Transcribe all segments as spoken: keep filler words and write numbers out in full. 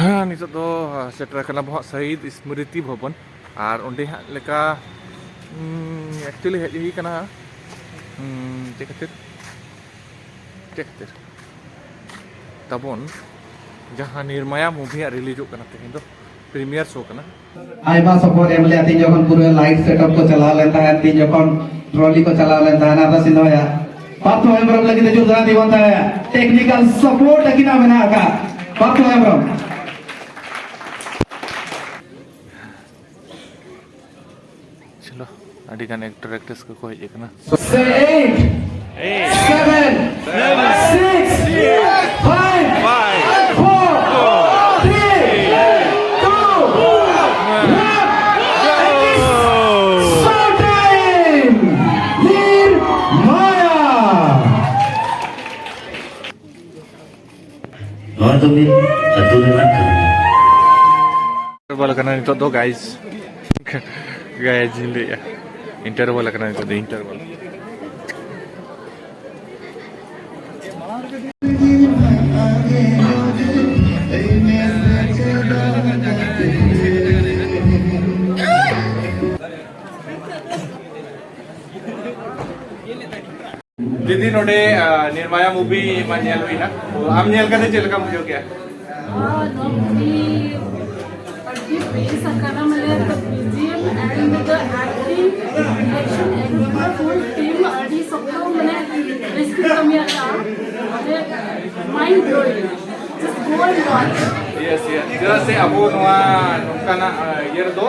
ᱦᱮᱸ, ᱱᱤᱛᱚᱜ ᱫᱚ ᱥᱮᱴᱮᱨ ᱟᱠᱟᱱᱟ ᱵᱚ ᱦᱟᱸᱜ ᱥᱟᱦᱤᱫ ᱥᱢᱨᱤᱛᱤ ᱵᱷᱚᱵᱚᱱ᱾ ᱟᱨ ᱚᱸᱰᱮ ᱦᱟᱸᱜ ᱞᱮᱠᱟ, ᱩᱸ, actually ᱦᱮᱡ ᱦᱩᱭ ᱠᱟᱱᱟ᱾ ᱩᱸ, ᱪᱮᱫ ᱠᱷᱟᱹᱛᱤᱨ? ᱪᱮᱫ ᱠᱷᱟᱹᱛᱤᱨ? ᱛᱟᱵᱚᱱ ᱡᱟᱦᱟᱸ ᱱᱤᱨᱢᱟᱭᱟ movie ᱦᱟᱸᱜ releaseᱚᱜ ᱠᱟᱱᱟ, ᱛᱮᱦᱮᱧ ᱫᱚ premiere show ᱠᱟᱱᱟ᱾ ᱟᱭᱢᱟ support ᱮᱢ ᱞᱮᱫᱟ ᱛᱤᱧ ᱡᱚᱠᱷᱚᱱ ᱯᱩᱨᱟᱹ light setup ᱠᱚ ᱪᱟᱞᱟᱣ ᱞᱮᱱ ᱛᱟᱦᱮᱸᱫ, ᱛᱤᱧ ᱡᱚᱠᱷᱚᱱ trolley ᱠᱚ ᱪᱟᱞᱟᱣ ᱞᱮᱱ ᱛᱟᱦᱮᱸᱫ, ᱟᱫᱚ ᱥᱤᱱᱫᱷᱚᱭᱟ ᱯᱟᱨᱛᱷᱚ ᱦᱮᱢᱵᱨᱚᱢ ᱞᱟᱹᱜᱤᱫ ᱛᱮ ᱡᱳᱨᱫᱟᱨ ᱛᱤ ᱵᱚᱱ ᱛᱟᱦᱮᱸᱫ, technical support ᱟᱹᱠᱤᱱᱟᱜ ᱢᱮᱱᱟᱜ ᱟᱠᱟᱫ ᱯᱟᱨᱛᱷᱚ ᱦᱮᱢᱵᱨᱚᱢ᱾ ᱪᱚᱞᱚ, ᱟᱹᱰᱤ ᱜᱟᱱ actor actress ᱠᱚᱠᱚ ᱦᱮᱡ ᱟᱠᱟᱱᱟ᱾ Say eight, seven, six, five, four, three, two, one. Show time! ᱱᱤᱨᱢᱟᱭᱟ! ᱱᱚᱣᱟ ᱫᱚ ᱢᱤᱫ ᱟᱹᱛᱩ ᱨᱮᱱᱟᱜ ᱠᱟᱹᱦᱱᱤ᱾ Interval ᱠᱟᱱᱟ ᱱᱤᱛᱚᱜ ᱫᱚ, guys᱾ Guys, ᱤᱧ ᱞᱟᱹᱭᱮᱜᱼᱟ, interval ᱠᱟᱱᱟ ᱱᱤᱛᱚᱜ ᱫᱚ, interval᱾ ᱫᱤᱫᱤ, ᱱᱚᱰᱮ, ᱟ, ᱱᱤᱨᱢᱟᱭᱟ movie ᱢᱟ ᱧᱮᱞ ᱦᱩᱭᱱᱟ, ᱛᱚ ᱟᱢ ᱧᱮᱞ ᱠᱟᱛᱮ ᱪᱮᱫ ᱞᱮᱠᱟᱢ ᱵᱩᱡᱷᱟᱹᱣ ᱠᱮᱜᱼᱟ? ᱟᱨ ᱱᱚᱣᱟ movie ᱟᱹᱰᱤ ᱵᱮᱥ ᱟᱠᱟᱱᱟ, ᱢᱟᱱᱮ, the B G M and the acting, action, and the full team ᱟᱹᱰᱤ ᱥᱚᱠᱛᱚ, ᱢᱟᱱᱮ, ᱵᱮᱥ ᱠᱚ ᱠᱟᱹᱢᱤ ᱟᱠᱟᱫᱼᱟ, ᱢᱟᱱᱮ, mind blowing, just go and watch. Yes, yes. ᱪᱮᱫᱟᱜ ᱥᱮ ᱟᱵᱚ ᱱᱚᱣᱟ ᱱᱚᱝᱠᱟᱱᱟᱜ, ᱟ, ᱤᱭᱟᱹ ᱨᱮᱫᱚ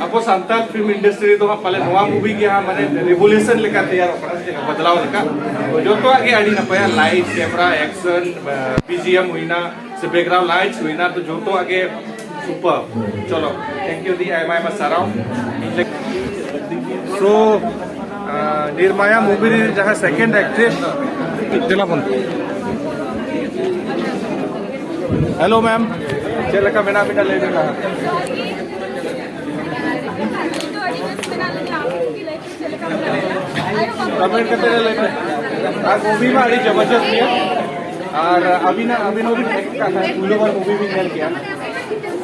ᱟᱵᱚ ᱥᱟᱱᱛᱟᱲ film industry ᱨᱮᱫᱚ ᱦᱟᱸᱜ ᱯᱟᱞᱮ ᱱᱚᱣᱟ movie ᱜᱮ ᱦᱟᱸᱜ ᱢᱟᱱᱮ revolution ᱞᱮᱠᱟ ᱛᱮᱭᱟᱨᱚᱜ ᱠᱟᱱᱟ, ᱥᱮ ᱪᱮᱫ ᱞᱮᱠᱟ ᱵᱚᱫᱞᱟᱣ ᱞᱮᱠᱟ᱾ ᱛᱚ ᱡᱚᱛᱚᱣᱟᱜ ᱜᱮ ᱟᱹᱰᱤ ᱱᱟᱯᱟᱭᱟ, light, camera, action, ᱟ, B G M ᱦᱩᱭᱱᱟ, ᱥᱮ background lights ᱦᱩᱭᱱᱟ, ᱛᱚ ᱡᱚᱛᱚᱣᱟᱜ ᱜᱮ super᱾ ᱪᱚᱞᱚ, thank you ᱫᱤ, ᱟᱭᱢᱟ ᱟᱭᱢᱟ ᱥᱟᱨᱦᱟᱣ᱾ So, ᱟ, ᱱᱤᱨᱢᱟᱭᱟ movie ᱨᱮ ᱡᱟᱦᱟᱸ second actress, ᱫᱮᱞᱟ ᱵᱚᱱ᱾ Hello ma'am, ᱪᱮᱫ ᱞᱮᱠᱟ ᱢᱮᱱᱟᱜ ᱵᱤᱱᱟ ᱞᱟᱹᱭ ᱵᱤᱱ ᱞᱟᱦᱟ? Comment ᱠᱟᱛᱮ ᱞᱟᱹᱭ ᱯᱮ᱾ ᱟᱨ movie ᱢᱟ ᱟᱹᱰᱤ ᱡᱚᱵᱚᱨᱫᱚᱥᱛ ᱜᱮᱭᱟ᱾ ᱟᱨ ᱟᱹᱵᱤᱱᱟᱜ, ᱟᱹᱵᱤᱱ ᱦᱚᱸᱵᱤᱱ ᱧᱮᱞ ᱠᱟᱜ ᱠᱷᱟᱱ, ᱯᱩᱭᱞᱩ ᱵᱟᱨ movie ᱵᱤᱱ ᱧᱮᱞ ᱠᱮᱜᱼᱟ,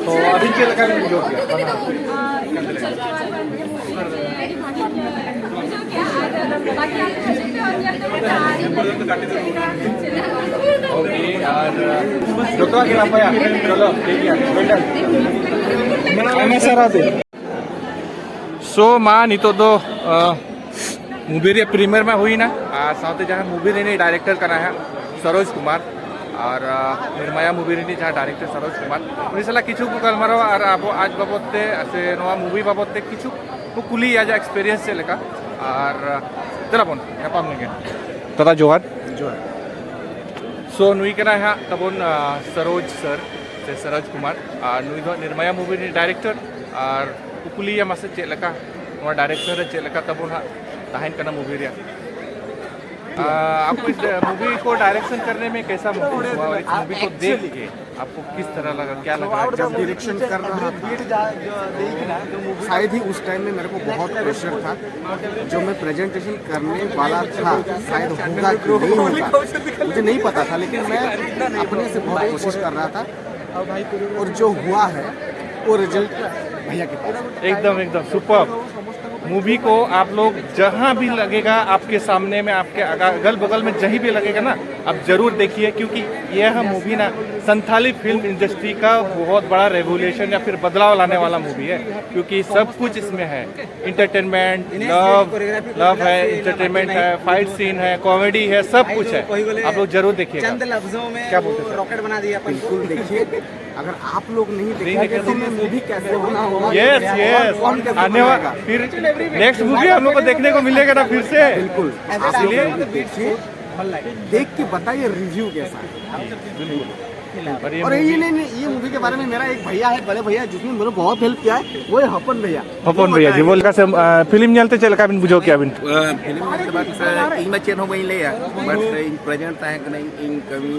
ᱛᱚ ᱟᱹᱵᱤᱱ ᱪᱮᱫ ᱞᱮᱠᱟ ᱵᱤᱱ ᱵᱩᱡᱷᱟᱹᱣ ᱠᱮᱜᱼᱟ? ᱳᱠᱮ, ᱟᱨ ᱡᱚᱛᱚᱣᱟᱜ ᱜᱮ ᱱᱟᱯᱟᱭᱟ? ᱪᱚᱞᱚ, ᱴᱷᱤᱠ ᱜᱮᱭᱟ, ᱢᱤᱫᱴᱟᱝ᱾ ᱟᱭᱢᱟ ᱥᱟᱨᱦᱟᱣ ᱛᱮ᱾ So ᱢᱟ ᱱᱤᱛᱚᱜ ᱫᱚ, ᱟᱸ, movie ᱨᱮᱭᱟᱜ premiere ᱢᱟ ᱦᱩᱭᱱᱟ, ᱟᱨ ᱥᱟᱶᱛᱮ ᱡᱟᱦᱟᱸ movie ᱨᱤᱱᱤᱡ director ᱠᱟᱱᱟᱭ ᱦᱟᱸᱜ, ᱥᱚᱨᱳᱡᱽ ᱠᱩᱢᱟᱨ, ᱟᱨ, ᱟᱸ, ᱱᱤᱨᱢᱟᱭᱟ movie ᱨᱤᱱᱤᱡ ᱡᱟᱦᱟᱸ director ᱥᱚᱨᱳᱡᱽ ᱠᱩᱢᱟᱨ, ᱩᱱᱤ ᱥᱟᱞᱟᱜ ᱠᱤᱪᱷᱩ ᱠᱚ ᱜᱟᱞᱢᱟᱨᱟᱣᱟ ᱟᱨ ᱟᱵᱚ ᱟᱡ ᱵᱟᱵᱚᱫ ᱛᱮ ᱥᱮ ᱱᱚᱣᱟ movie ᱵᱟᱵᱚᱫ ᱛᱮ ᱠᱤᱪᱷᱩ ᱠᱚ ᱠᱩᱞᱤᱭᱮᱭᱟ ᱡᱮ experience ᱪᱮᱫ ᱞᱮᱠᱟ, ᱟᱨ, ᱟᱸ, ᱫᱮᱞᱟ ᱵᱚᱱ ᱧᱟᱯᱟᱢ ᱞᱮᱱᱜᱮ᱾ ᱫᱟᱫᱟ ᱡᱚᱦᱟᱨ᱾ ᱡᱚᱦᱟᱨ᱾ So ᱱᱩᱭ ᱠᱟᱱᱟᱭ ᱦᱟᱸᱜ ᱛᱟᱵᱚᱱ, ᱟᱸ, ᱥᱚᱨᱳᱡᱽ sir ᱥᱮ ᱥᱚᱨᱳᱡᱽ ᱠᱩᱢᱟᱨ, ᱟᱨ ᱱᱩᱭ ᱫᱚ ᱱᱤᱨᱢᱟᱭᱟ movie ᱨᱤᱱᱤᱡ director, ᱟᱨ ᱠᱩᱠᱞᱤᱭᱟ ᱢᱟᱥᱮ ᱪᱮᱫ ᱞᱮᱠᱟ ᱱᱚᱣᱟ direction ᱨᱮ ᱪᱮᱫ ᱞᱮᱠᱟ ᱛᱟᱵᱚᱱ ᱦᱟᱸᱜ ᱛᱟᱦᱮᱱ ᱠᱟᱱᱟ movie ᱨᱮᱭᱟᱜ? आ, आपको इस मूवी को डायरेक्शन करने में कैसा महसूस हुआ और इस मूवी को देख के आपको किस तरह लगा, क्या लगा? जब डायरेक्शन कर रहा था, शायद ही उस टाइम में मेरे को बहुत प्रेशर था। जो मैं प्रेजेंटेशन करने वाला था, शायद होगा कि नहीं होगा, मुझे नहीं पता था, लेकिन मैं अपने से बहुत कोशिश कर रहा था। और जो हुआ है, वो रिजल्ट भैया के पास है। एकदम, एकदम सुपर। मूवी को आप लोग जहां भी लगेगा, आपके सामने में, आपके अगा-, अगल बगल में जहीं भी लगेगा ना, आप जरूर देखिए, क्योंकि यह मूवी ना संथाली फिल्म इंडस्ट्री का बहुत बड़ा रेवोल्यूशन या फिर बदलाव लाने वाला मूवी है, क्योंकि सब कुछ इसमें है। एंटरटेनमेंट, लव, लव है, एंटरटेनमेंट है, फाइट सीन है, कॉमेडी है, सब कुछ है। आप लोग जरूर देखिएगा। चंद लफ्जों में क्या बोलते हैं? रॉकेट बना दिया अपन। बिल्कुल देखिए, अगर आप लोग नहीं देखेंगे तो मैं मूवी कैसे बनाऊंगा? Yes, yes. कौन कैसे आने वाला बनाएगा? फिर नेक्स्ट मूवी हम लोग को देखने को मिलेगा ना फिर से? बिल्कुल। आप लोग इसलिए देखिए, देख के बताइए रिव्यू कैसा है। बिल्कुल। और ये नहीं, नहीं, ये मूवी के बारे में मेरा एक भैया है, बड़े भैया, जिसने मेरे बहुत हेल्प किया है, वो है हपन भैया। ᱦᱚᱯᱚᱱ ᱵᱷᱟᱭᱟ ᱡᱤ, ᱵᱚᱞ ᱠᱟᱥᱮ, ᱟ, ᱯᱷᱤᱞᱢ ᱧᱮᱞᱛᱮ ᱪᱮᱫ ᱞᱮᱠᱟ ᱵᱤᱱ ᱵᱩᱡᱷᱟᱹᱣ ᱠᱮᱜᱼᱟ ᱵᱤᱱ? ᱯᱷᱤᱞᱢ ᱧᱮᱞᱛᱮ ᱵᱟᱫ ᱥᱮ ᱤᱧ ᱢᱟ ᱪᱮᱫ ᱦᱚᱸ ᱵᱟᱹᱧ ᱞᱟᱹᱭᱟ, ᱵᱟᱴ ᱤᱧ ᱯᱨᱮᱡᱮᱱᱴ ᱛᱟᱦᱮᱸ ᱠᱟᱹᱱᱟᱹᱧ, ᱤᱧ ᱠᱟᱹᱢᱤ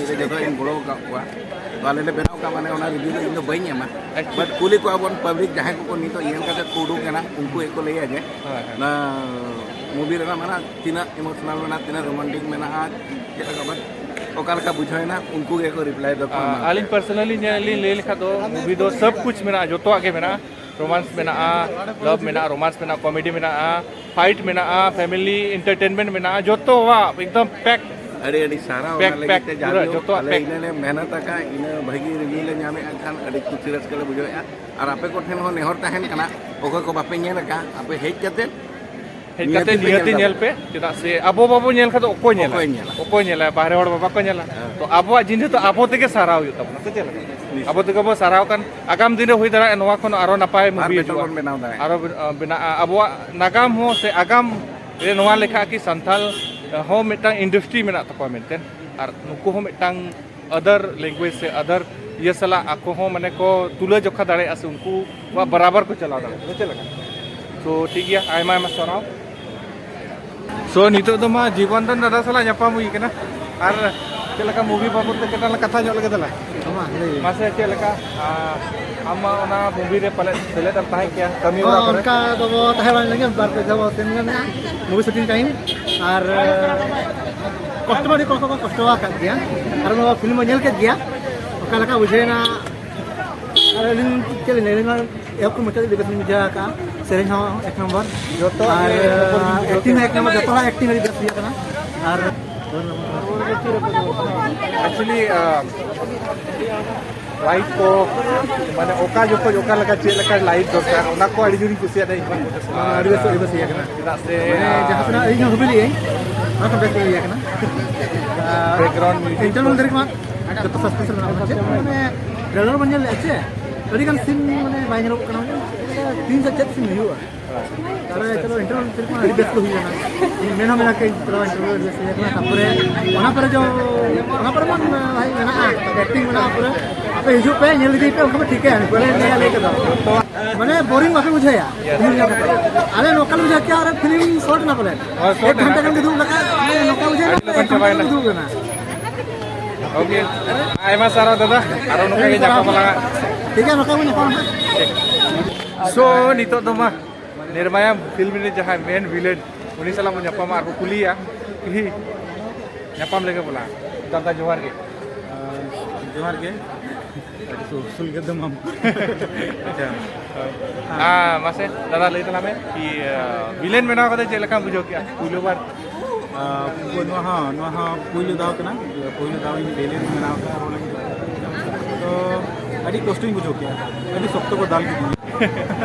ᱨᱮ ᱡᱚᱛᱚ ᱤᱧ ᱜᱚᱲᱚ ᱟᱠᱟᱫ ᱠᱚᱣᱟ᱾ ᱛᱚ ᱟᱞᱮ ᱞᱮ ᱵᱮᱱᱟᱣ ᱠᱟᱜ, ᱢᱟᱱᱮ ᱚᱱᱟ ᱨᱤᱵᱷᱤᱭᱩ ᱫᱚ ᱤᱧ ᱫᱚ ᱵᱟᱹᱧ ᱮᱢᱟ, ᱵᱟᱴ ᱠᱩᱞᱤ ᱠᱚᱣᱟ ᱵᱚᱱ ᱯᱟᱵᱽᱞᱤᱠ ᱡᱟᱦᱟᱸᱭ ᱠᱚᱠᱚ ᱱᱤᱛᱚᱜ ᱧᱮᱞ ᱠᱟᱛᱮ ᱠᱚ ᱩᱰᱩᱠ ᱮᱱᱟ, ᱩᱱᱠᱩ ᱜᱮᱠᱚ ᱞᱟᱹᱭᱟ ᱡᱮ ᱦᱳᱭ, ᱦᱳᱭ᱾ ᱚᱱᱟ ᱢᱩᱵᱷᱤ ᱨᱮᱱᱟᱜ ᱢᱟᱱᱮ ᱛᱤᱱᱟᱹᱜ ᱤᱢᱳᱥᱚᱱᱟᱞ ᱢᱮᱱᱟᱜᱼᱟ, ᱛᱤᱱᱟᱹᱜ ᱨᱳᱢᱟᱱᱴᱤᱠ ᱢᱮᱱᱟᱜᱼᱟ, ᱪᱮᱫ ᱞᱮᱠᱟ ᱵᱟᱝ᱾ ᱚᱠᱟ ᱞᱮᱠᱟ ᱵᱩᱡᱷᱟᱹᱣ ᱮᱱᱟ, ᱩᱱᱠᱩ ᱜᱮᱠᱚ ᱨᱤᱯᱞᱟᱭ ᱫᱚ ᱠᱚ ᱮᱢᱟ᱾ ᱟᱹᱞᱤᱧ ᱯᱟᱨᱥᱚᱱᱟᱞᱤ ᱧᱮᱞ ᱞᱤᱧ ᱞᱟᱹᱭ ᱞᱮᱠᱷᱟᱱ ᱫᱚ ᱢᱩᱵᱷᱤ ᱫᱚ ᱥᱚᱵ ᱠᱩᱪ ᱢᱮᱱᱟᱜᱼᱟ, ᱡᱚᱛᱚᱣᱟᱜ ᱜᱮ ᱢᱮᱱᱟᱜᱼᱟ᱾ ᱨᱳᱢᱟᱱᱥ ᱢᱮᱱᱟᱜᱼᱟ, ᱞᱟᱵᱷ ᱢᱮᱱᱟᱜᱼᱟ, ᱨᱳᱢᱟᱱᱥ ᱢᱮᱱᱟᱜᱼᱟ, ᱠᱚᱢᱮᱰᱤ ᱢᱮᱱᱟᱜᱼᱟ, ᱯᱷᱟᱭᱤᱴ ᱢᱮᱱᱟᱜᱼᱟ, ᱯᱷᱮᱢᱤᱞᱤ ᱮᱱᱴᱟᱨᱴᱮᱱᱢᱮᱱᱴ ᱢᱮᱱᱟᱜᱼᱟ, ᱡᱚᱛᱚᱣᱟᱜ ᱮᱠᱫᱚᱢ ᱯᱮᱠ᱾ ᱟᱹᱰᱤ ᱟᱹᱰᱤ ᱥᱟᱨᱦᱟᱣ᱾ ᱯᱮᱠ, ᱚᱱᱟ ᱞᱟᱹᱜᱤᱫ ᱯᱮᱠ, ᱛᱮ ᱯᱩᱨᱟᱹ ᱡᱟᱦᱟᱸ ᱡᱚᱛᱚᱣᱟᱜ ᱟᱞᱮ ᱯᱮᱠ᱾ ᱤᱱᱟᱹ ᱞᱮ ᱢᱮᱦᱱᱚᱛ ᱟᱠᱟᱫ, ᱤᱱᱟᱹ ᱵᱷᱟᱹᱜᱤ ᱨᱤᱵᱷᱤᱭᱩ ᱞᱮ ᱧᱟᱢᱮᱫ ᱠᱷᱟᱱ ᱟᱹᱰᱤ ᱠᱩᱥᱤ ᱨᱟᱹᱥᱠᱟᱹ ᱞᱮ ᱵᱩᱡᱷᱟᱹᱣᱮᱫᱼᱟ᱾ ᱟᱨ ᱟᱯᱮ ᱠᱚᱴᱷᱮᱱ ᱦᱚᱸ ᱱᱮᱦᱚᱨ ᱛᱟᱦᱮᱱ ᱠᱟᱱᱟ, ᱚᱠᱚᱭ ᱠᱚ ᱵᱟᱯᱮ ᱧᱮᱞ ᱟᱠᱟᱫ, ᱟᱯᱮ ᱦᱮᱡ ᱠᱟᱛᱮ ᱦᱮᱡ ᱠᱟᱛᱮ ᱱᱤᱦᱟᱹᱛᱤ ᱯᱮ ᱧᱮᱞ ᱧᱮᱞ ᱯᱮ, ᱪᱮᱫᱟᱜ ᱥᱮ ᱟᱵᱚ ᱵᱟᱵᱚ ᱧᱮᱞ ᱠᱷᱟᱱ ᱫᱚ ᱚᱠᱚᱭ ᱧᱮᱞᱟ? ᱚᱠᱚᱭ ᱧᱮᱞᱟ? ᱚᱠᱚᱭ ᱧᱮᱞᱟ? ᱵᱟᱦᱨᱮ ᱦᱚᱲ ᱵᱟᱵᱟ ᱠᱚ ᱧᱮᱞᱟ᱾ ᱦᱮᱸ᱾ ᱛᱚ ᱟᱵᱚᱣᱟᱜ ᱡᱤᱱᱤᱥ ᱫᱚ ᱟᱵᱚ ᱛᱮᱜᱮ ᱥᱟᱨᱟᱣ ᱦᱩᱭᱩᱜ ᱛᱟᱵᱚᱱᱟ, ᱥᱮ ᱪᱮᱫ ᱞᱮᱠᱟ? ᱱᱤᱥᱪᱚᱭ᱾ ᱟᱵᱚ ᱛᱮᱜᱮ ᱵᱚ ᱥᱟᱨᱟᱣ ᱠᱷᱟᱱ ᱟᱜᱟᱢ ᱫᱤᱱ ᱨᱮ ᱦᱩᱭ ᱫᱟᱲᱮᱭᱟᱜᱼᱟ ᱱᱚᱣᱟ ᱠᱷᱚᱱ ᱟᱨᱚ ᱱᱟᱯᱟᱭ ᱟᱨ ᱢᱩᱵᱷᱤ better ᱦᱤᱡᱩᱜᱼᱟ᱾ ᱵᱚᱱ ᱵᱮᱱᱟᱣ ᱫᱟᱲᱮᱭᱟᱜᱼᱟ᱾ ᱟᱨᱚ ᱵᱮᱱ-, ᱵᱮᱱᱟᱜᱼᱟ᱾ ᱟᱵᱚᱣᱟᱜ ᱱᱟᱜᱟᱢ ᱦᱚᱸ ᱥᱮ ᱟᱜᱟᱢ ᱨᱮ ᱱᱚᱣᱟ ᱞᱮᱠᱷᱟ ᱠᱤ ᱥᱟᱱᱛᱟᱲ ᱦᱚᱸ ᱢᱤᱫᱴᱟᱝ ᱤᱱᱰᱟᱥᱴᱨᱤ ᱢᱮᱱᱟᱜ ᱛᱟᱠᱚᱣᱟ ᱢᱮᱱᱛᱮ, ᱟᱨ ᱱᱩᱠᱩ ᱦᱚᱸ ᱢᱤᱫᱴᱟᱝ ᱟᱫᱟᱨ ᱞᱮᱝᱜᱩᱭᱮᱡᱽ ᱥᱮ ᱟᱫᱟᱨ ᱤᱭᱟᱹ ᱥᱟᱞᱟᱜ ᱟᱠᱚ ᱦᱚᱸ ᱢᱟᱱᱮ ᱠᱚ ᱛᱩᱞᱟᱹ ᱡᱚᱠᱷᱟ ᱫᱟᱲᱮᱭᱟᱜᱼᱟ ᱥᱮ ᱩᱱᱠᱩᱣᱟᱜ ᱵᱟᱨᱟᱵᱟᱨ ᱠᱚ ᱪᱟᱞᱟᱣ ᱫᱟᱲᱮᱭᱟᱜᱼᱟ᱾ ᱪᱮᱫ ᱞᱮᱠᱟ? ᱛᱚ ᱴᱷᱤᱠ ᱜᱮᱭᱟ, ᱟᱭᱢᱟ ᱟᱭᱢᱟ ᱥᱟᱨᱦᱟᱣ᱾ ᱥᱳ ᱱᱤᱛᱚᱜ ᱫᱚ ᱢᱟ ᱡᱤᱵᱚᱱ ᱫᱚ ᱫᱟᱫᱟ ᱥᱟᱞᱟᱜ ᱧᱟᱯᱟᱢ ᱦᱩᱭ ᱠᱟᱱᱟ, ᱟᱨ ᱪᱮᱫ ᱞᱮᱠᱟ ᱢᱩᱵᱷᱤ ᱵᱟᱵᱚᱫ ᱛᱮ ᱠᱟᱹᱴᱤᱡ ᱞᱟᱝ ᱠᱟᱛᱷᱟ ᱧᱚᱜ ᱞᱮᱜᱮ ᱫᱮᱞᱟ᱾ ᱢᱟ ᱞᱟᱹᱭ ᱵᱤᱱ᱾ ᱢᱟᱥᱮ ᱪᱮᱫ ᱞᱮᱠᱟ, ᱟᱸ, ᱟᱢ ᱢᱟ ᱚᱱᱟ ᱢᱩᱵᱷᱤ ᱨᱮ ᱯᱟᱞᱮᱫ ᱥᱮᱞᱮᱫ ᱮᱢ ᱛᱟᱦᱮᱸ ᱠᱮᱭᱟ, ᱠᱟᱹᱢᱤ ᱦᱚᱸ, ᱦᱚᱨᱟ ᱠᱚᱨᱮ? ᱚᱱᱠᱟ ᱫᱚ ᱵᱚ ᱛᱟᱦᱮᱸ ᱵᱟᱲᱟ ᱞᱮᱱ ᱜᱮᱭᱟ, ᱵᱟᱨ ᱯᱮ ᱫᱷᱟᱣ ᱵᱚ ᱥᱮᱱ ᱞᱮᱱᱟ ᱢᱩᱵᱷᱤ ᱥᱩᱴᱤᱝ ᱴᱟᱭᱤᱢ, ᱟᱨ ᱠᱚᱥᱴᱚ ᱢᱟ ᱟᱹᱰᱤ ᱠᱚᱥᱴᱚ ᱠᱚ ᱠᱚᱥᱴᱚ ᱟᱠᱟᱫ ᱜᱮᱭᱟ, ᱟᱨ ᱱᱚᱣᱟ ᱯᱷᱤᱞᱢ ᱵᱚ ᱧᱮᱞ ᱠᱮᱫ ᱜᱮᱭᱟ, ᱚᱠᱟ ᱞᱮᱠᱟ ᱵᱩᱡᱷᱟᱹᱣ ᱮᱱᱟ? ᱟᱨ ᱟᱹᱞᱤᱧ ᱪᱮᱫ ᱞᱤᱧ ᱞᱟᱹᱭᱟ, ᱟᱹᱞᱤᱧ ᱢᱟ ᱮᱦᱚᱵ ᱠᱷᱚᱱ ᱢᱩᱪᱟᱹᱫ ᱫᱷᱟᱹᱵᱤᱡ ᱵᱮᱥ ᱞᱤᱧ ᱵᱩᱡᱷᱟᱹᱣ ᱟᱠᱟᱫᱼᱟ᱾ ᱥᱮᱨᱮᱧ ᱦᱚᱸ ᱮᱠ ᱱᱚᱢᱵᱚᱨ, ᱡᱚᱛᱚ ᱟᱨ ᱜᱮ ᱮᱠ ᱱᱚᱢᱵᱚᱨ ᱵᱤᱱ ᱵᱩᱡᱷᱟᱹᱣ ᱮᱠᱴᱤᱝ ᱦᱚᱸ ᱠᱮᱫᱟ᱾ ᱮᱠ ᱱᱚᱢᱵᱚᱨ, ᱡᱚᱛᱚ ᱦᱚᱲᱟᱜ ᱮᱠᱴᱤᱝ ᱟᱹᱰᱤ ᱵᱮᱥ ᱦᱩᱭ ᱟᱠᱟᱱᱟ᱾ ᱟᱨ actually, ᱞᱟᱭᱤᱴ ᱠᱚ, ᱢᱟᱱᱮ ᱚᱠᱟ ᱡᱚᱠᱷᱚᱡ ᱚᱠᱟ ᱞᱮᱠᱟ ᱪᱮᱫ ᱞᱮᱠᱟ ᱞᱟᱭᱤᱴ ᱫᱚᱨᱠᱟᱨ, ᱚᱱᱟ ᱠᱚ ᱟᱹᱰᱤ ᱡᱳᱨᱤᱧ ᱠᱩᱥᱤᱭᱟᱜᱼᱟ ᱤᱧ ᱦᱚᱸ᱾ ᱟᱹᱰᱤ ᱵᱮᱥ, ᱟᱹᱰᱤ ᱵᱮᱥ ᱦᱩᱭ ᱟᱠᱟᱱᱟ᱾ ᱪᱮᱫᱟᱜ ᱥᱮ, ᱢᱟᱱᱮ, ᱡᱟᱦᱟᱸ ᱥᱮᱱᱟᱜ ᱤᱧ ᱦᱚᱸ ᱦᱩᱵᱤ ᱞᱤᱭᱟᱹᱧ, ᱚᱱᱟ ᱠᱷᱚᱱ ᱵᱮᱥ ᱜᱮ ᱦᱩᱭ ᱟᱠᱟᱱᱟ᱾ ᱵᱮᱠᱜᱨᱟᱣᱩᱱᱰ ᱢᱤᱭᱩᱡᱤᱠ ᱤᱱᱴᱟᱨᱱᱟᱞ ᱠᱚ᱾ ᱫᱷᱟᱹᱨᱤᱡ ᱢᱟ ᱡᱚᱛᱚ ᱥᱟᱥᱯᱮᱱᱥ ᱢᱮᱱᱟᱜᱼᱟ᱾ ᱪᱮᱫ ᱢᱟᱱᱮ, ᱴᱨᱮᱞᱟᱨ ᱵᱚᱱ ᱧᱮᱞ ᱞᱮᱫᱼᱟ ᱪᱮ, ᱟᱹᱰᱤ ᱜᱟᱱ ᱥᱤᱱ ᱢᱟᱱᱮ ᱵᱟᱭ ᱧᱮᱞᱚᱜ ᱠᱟᱱᱟ, ᱢᱟᱱᱮ, ᱛᱤᱱ ᱥᱮ ᱪᱮᱫ ᱥᱤᱱ ᱦᱩᱭᱩᱜᱼᱟ? ᱟᱨ ᱪᱚᱞᱚ, ᱤᱱᱴᱟᱨᱵᱷᱤᱭᱩ ᱥᱮᱨᱮᱧ ᱢᱟ ᱟᱹᱰᱤ ᱵᱮᱥ ᱠᱚ ᱦᱩᱭ ᱞᱮᱱᱟ᱾ ᱤᱧ ᱢᱮᱱ ᱦᱚᱸ ᱢᱮᱱᱟ ᱠᱤ ᱪᱚᱞᱚ, ᱤᱱᱴᱟᱨᱵᱷᱤᱭᱩ ᱟᱹᱰᱤ ᱵᱮᱥ ᱦᱩᱭ ᱟᱠᱟᱱᱟ᱾ ᱛᱟᱨᱯᱚᱨᱮ ᱚᱱᱟ ᱯᱚᱨᱮ ᱡᱚ, ᱚᱱᱟ ᱯᱚᱨᱮ ᱢᱟ ᱵᱷᱟᱭ ᱢᱮᱱᱟᱜᱼᱟ, ᱮᱠᱴᱤᱝ ᱢᱮᱱᱟᱜᱼᱟ ᱯᱩᱨᱟᱹ᱾ ᱟᱯᱮ ᱦᱤᱡᱩᱜ ᱯᱮ, ᱧᱮᱞ ᱤᱫᱤ ᱯᱮ, ᱚᱱᱠᱟ ᱯᱮ ᱴᱷᱤᱠᱟᱹᱭᱟ᱾ ᱯᱚᱨᱮ ᱞᱟᱹᱭ ᱞᱟᱹᱭ ᱠᱮᱫᱟ᱾ ᱢᱟᱱᱮ ᱵᱳᱨᱤᱝ ᱵᱟᱯᱮ ᱵᱩᱡᱷᱟᱹᱣᱟ ᱯᱷᱤᱞᱢ ᱧᱮᱞ ᱠᱟᱛᱮ᱾ ᱟᱞᱮ ᱱᱚᱝᱠᱟ ᱞᱮ ᱵᱩᱡᱷᱟᱹᱣ ᱠᱮᱭᱟ, ᱟᱨ ᱯᱷᱤᱞᱢ ᱥᱚᱨᱴ ᱮᱱᱟ ᱯᱟᱞᱮ᱾ ᱦᱳᱭ, ᱥᱚᱨᱴ ᱮᱠ ᱜᱷᱚᱱᱴᱟ ᱮᱱᱟ᱾ ᱜᱟᱱ ᱜᱮ ᱫᱩᱲᱩᱵ ᱞᱮᱠᱷᱟᱡ, ᱢᱟᱱᱮ ᱱᱚᱝᱠᱟ ᱵᱩᱡᱷᱟᱹᱣ ᱮᱱᱟ, ᱮᱠ ᱜᱷᱚᱱᱴᱟ ᱜᱟᱱ ᱜᱮ ᱫᱩᱲᱩᱵ ᱞᱮᱱᱟ᱾ ᱳᱠᱮ, ᱟᱭᱢᱟ ᱥᱟᱨᱦᱟᱣ ᱫᱟᱫᱟ, ᱟᱨᱚ ᱱᱚᱝᱠᱟ ᱜᱮ ᱧᱟᱯᱟᱢ ᱟᱞᱟᱝ ᱦᱟᱸᱜ᱾ ᱴᱷᱤᱠ ᱜᱮᱭᱟ, ᱱᱚᱝᱠᱟ ᱜᱮ ᱧᱟᱯᱟᱢ ᱦᱟᱸᱜ᱾ ᱥᱳ, ᱱᱤᱛᱚᱜ ᱫᱚ ᱢᱟ ᱱᱤᱨᱢᱟᱭᱟ ᱯᱷᱤᱞᱢ ᱨᱮ ᱡᱟᱦᱟᱸᱭ ᱢᱮᱱ ᱵᱷᱤᱞᱮᱱ, ᱩᱱᱤ ᱥᱟᱞᱟᱜ ᱵᱚᱱ ᱧᱟᱯᱟᱢᱟ ᱟᱨ ᱵᱚᱱ ᱠᱩᱞᱤᱭᱟ, ᱠᱤ ᱧᱟᱯᱟᱢ ᱞᱮᱜᱮ ᱵᱚᱞᱟ᱾ ᱫᱟᱫᱟ ᱡᱚᱦᱟᱨ ᱜᱮ᱾ ᱡᱚᱦᱟᱨ ᱜᱮ᱾ ᱟᱹᱰᱤ ᱩᱥᱩᱞ ᱜᱮ ᱫᱚᱢᱟᱢ᱾ ᱟᱪᱪᱷᱟ᱾ ᱦᱮᱸ, ᱢᱟᱥᱮ ᱫᱟᱫᱟ ᱞᱟᱹᱭ ᱛᱟᱞᱟᱝ ᱢᱮ ᱠᱤ, ᱵᱤᱞᱮᱱ ᱵᱮᱱᱟᱣ ᱠᱟᱛᱮ ᱪᱮᱫ ᱞᱮᱠᱟᱢ ᱵᱩᱡᱷᱟᱹᱣ ᱠᱮᱜᱼᱟ ᱯᱩᱭᱞᱩ ᱵᱟᱨ? ᱱᱚᱣᱟ ᱦᱚᱸ ᱱᱚᱣᱟ ᱦᱚᱸ ᱯᱩᱭᱞᱩ ᱫᱷᱟᱣ ᱠᱟᱱᱟ᱾ ᱯᱩᱭᱞᱩ ᱫᱷᱟᱣ ᱤᱧ ᱵᱤᱞᱮᱱ ᱵᱮᱱᱟᱣ ᱠᱟᱜᱼᱟ ᱨᱚᱲ ᱞᱟᱹᱜᱤᱫ᱾ ᱛᱚ ᱟᱹᱰᱤ ᱠᱚᱥᱴᱚᱧ ᱵᱩᱡᱷᱟᱹᱣ ᱠᱮᱜᱼᱟ᱾ ᱟᱹᱰᱤ ᱥᱚᱠᱛᱚ ᱠᱚ ᱫᱟᱞ ᱠᱤᱫᱤᱧᱟ᱾